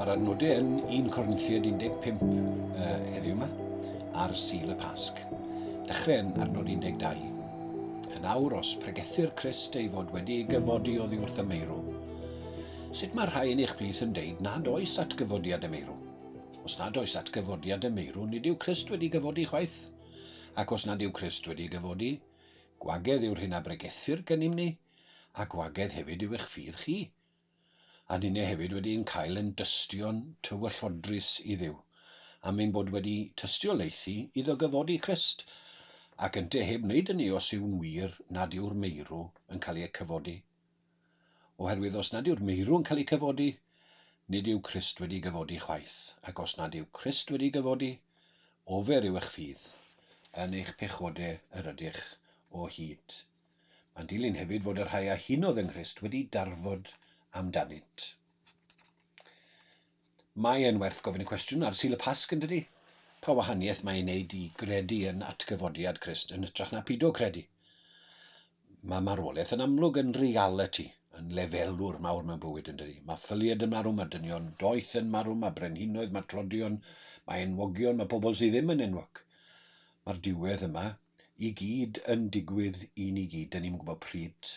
Mae'r adnodau yn 1 Corinthiaid 15 heddiw yma, ar Sul y Pasg. Dechrau yn adnod 12. Yn awr, os pregethir Crist ei fod wedi ei gyfodi oddi wrth y meirw, sut mae rhai yn eich plith yn deud nad oes atgyfodiad y meirw? Os nad oes atgyfodiad y meirw, nid yw Crist wedi gyfodi chwaith. Ac os nad yw Crist wedi gyfodi, gwagedd yw'r hyn a bregethir gennym ni, a gwagedd hefyd yw eich ffydd chi. A ninne hefyd wedi ein cael yn dystion tywyllodrus i Dduw, am ein bod wedi tystiolaethu iddo gyfodi Crist, ac ynte heb wneud hynny os yw'n wir nad yw'r meirw yn cael eu cyfodi. Oherwydd os nad yw'r meirw yn cael eu cyfodi, nid yw Crist wedi gyfodi chwaith, ac os nad yw Crist wedi gyfodi, ofer yw eich ffydd, yn eich pechode yr ydych o hyd. Mae'n dilyn hefyd fod y rhai a hunodd yng Nghrist wedi darfod amdanynt. Mae e'n werth gofyn y cwestiwn ar Sul y Pasg, yn dydi? Pa wahaniaeth mae e'n wneud i gredu yn atgyfodiad Crist yn hytrach na pido credu? Mae marwolaeth yn amlwg yn realiti, yn lefelwr mawr mewn bywyd, yn dydi? Mae ffyliaid yn marw, mae dynion doeth yn marw, mae brenhinoedd, mae tlodion, mae enwogion, mae pobl sydd ddim yn enwog. Mae'r diwedd yma i gyd yn digwydd i ni gyd, dyn ni'm yn gwybod pryd.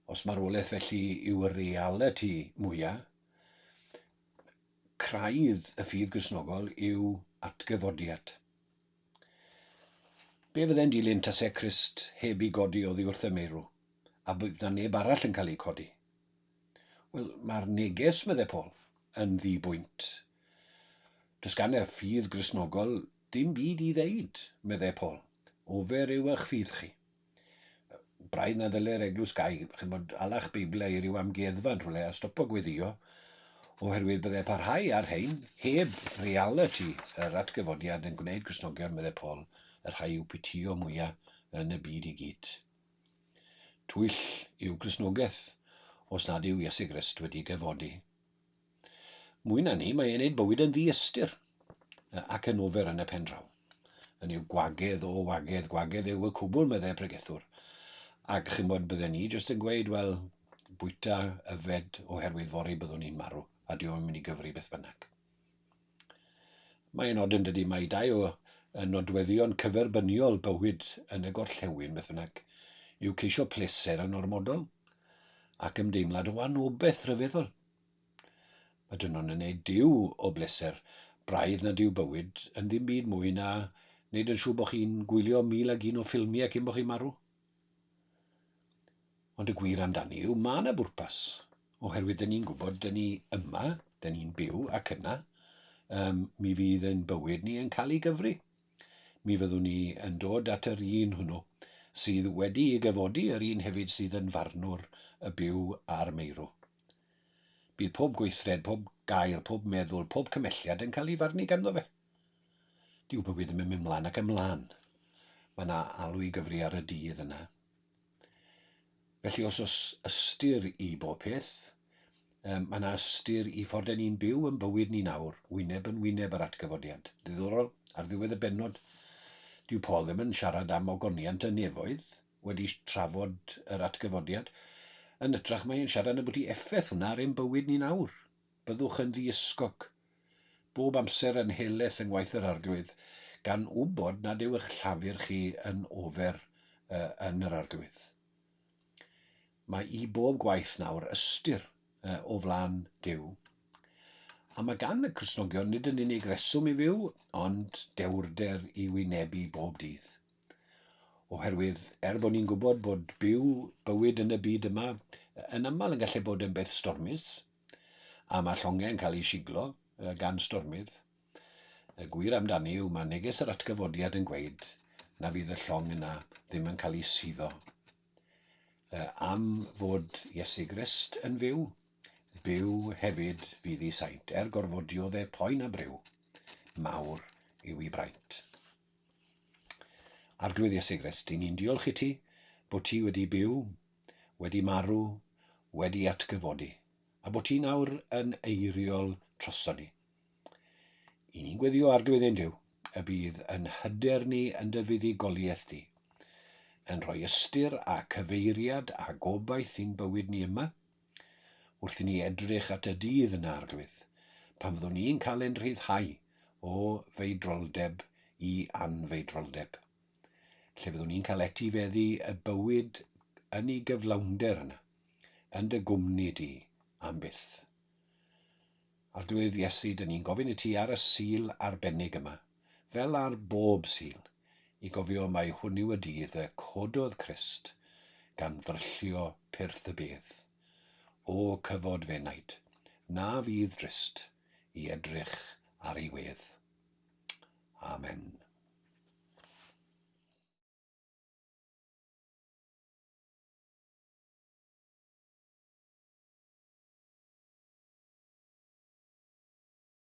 Os marwolaeth felly yw y realiti mwya, craidd y ffydd Gristnogol yw atgyfodiad. Be fydde'n dilyn tase Crist heb i godi oddi wrth y meirw, a bydd na neb arall yn cael ei codi? Wel, mae'r neges, meddai Paul, yn ddi-bwynt. Does gan y ffydd Gristnogol dim byd i ddeud, meddai Paul. Ofer yw eich ffydd chi. Braidd na ddyle'r eglwys gau, chymod, ala'ch Beiblau i ryw amgueddfa yn rhywle a stopo gweddio, oherwydd byddai parhau ar rhain heb realiti yr atgyfodiad yn gwneud Cristnogion, meddai Paul, y rhai i'w pitïo mwyaf yn y byd i gyd. Twyll yw Cristnogaeth os nad yw Iesu Grist wedi gyfodi. Mwy na ni, mae e'n neud bywyd yn ddiystyr ac yn ofer yn y pen draw. Yn yw gwagedd o wagedd, gwagedd yw y cwbl, meddai pregethwr. Ac chimod, bydden ni jyst yn gweud, wel, bwyta, yfed, oherwydd fory byddwn ni'n marw, a diolch yn mynd i gyfri beth bynnag. Mae yn od yn dydy, mae dau o nodweddion cyferbyniol bywyd yn y gorllewin, beth bynnag, yw ceisio pleser yn ormodol ac ymdeimlad o anobeth rhyfeddol. Mae dynon yn neud Duw o bleser, braidd nad yw bywyd yn ddim byd mwy na wneud yn siŵr bod chi'n gwylio 1001 o ffilmiau cyn bod chi'n marw. Ond y gwir amdani yw mae yna bwrpas, oherwydd dyn ni'n gwybod dyn ni yma, dyn ni'n byw ac yna, mi fydd ein bywyd ni yn cael ei gyfri. Mi fyddwn ni yn dod at yr un hwnnw sydd wedi ei gyfodi, yr un hefyd sydd yn farnwr y byw a'r meirw. Bydd pob gweithred, pob gair, pob meddwl, pob cymelliad yn cael ei farnu ganddo fe. Dyw bywyd ddim yn mynd mlaen ac ymlaen. Mae yna alw i gyfri ar y dydd yna. Felly os oes ystyr i bob peth, mae yna ystyr i ffordd ni'n byw yn bywyd ni nawr, wyneb yn wyneb yr atgyfodiad. Diddorol, ar ddiwedd y bennod, dyw Paul ddim yn siarad am ogoniant y nefoedd, wedi trafod yr atgyfodiad. Yn hytrach mae e'n siarad ambwti effaith hwnna ar ein bywyd ni nawr. Byddwch yn ddiysgog, bob amser yn helaeth yng ngwaith yr Arglwydd, gan wybod nad yw eich llafur chi yn ofer yn yr Arglwydd. Mae i bob gwaith nawr ystyr o flaen Duw. A mae gan y Cristnogion nid yn unig reswm i fyw, ond dewrder i wynebu bob dydd. Oherwydd, er bod ni'n gwybod bod byw bywyd yn y byd yma yn aml yn gallu bod yn beth stormus, a mae llongau yn cael eu siglo gan stormydd, y gwir amdani yw mae neges yr atgyfodiad yn gweud na fydd y llong yna ddim yn cael ei suddo. Am fod Iesu Grist yn fyw, byw hefyd fydd ei saint, er gorfod dioddef poen a briw, mawr yw ei braint. Arglwydd Iesu Grist, i ni'n diolch i ti bod ti wedi byw, wedi marw, wedi atgyfodi, a bod ti nawr yn eiriol troson ni. I ni'n gweddio Arglwydd ein Duw, y bydd yn hyder ni yn dy fuddugoliaeth di, yn rhoi ystyr a cyfeiriad a gobaith i'n bywyd ni yma, Wrth i ni edrych at y dydd yna, Arglwydd, pan fyddwn ni'n cael ein rhyddhau o feidroldeb i anfeidroldeb, lle fyddwn ni'n cael etifeddu y bywyd yn ei gyflawnder yna, yn dy gwmni di am byth. Arglwydd Iesu, dyn ni'n gofyn i ti ar y Sul arbennig yma, fel ar bob Sul, i gofio mai hwn yw y dydd y cododd Crist gan ddryllio pyrth y bedd. O cyfod f'enaid, na fydd drist i edrych ar ei wedd. Amen.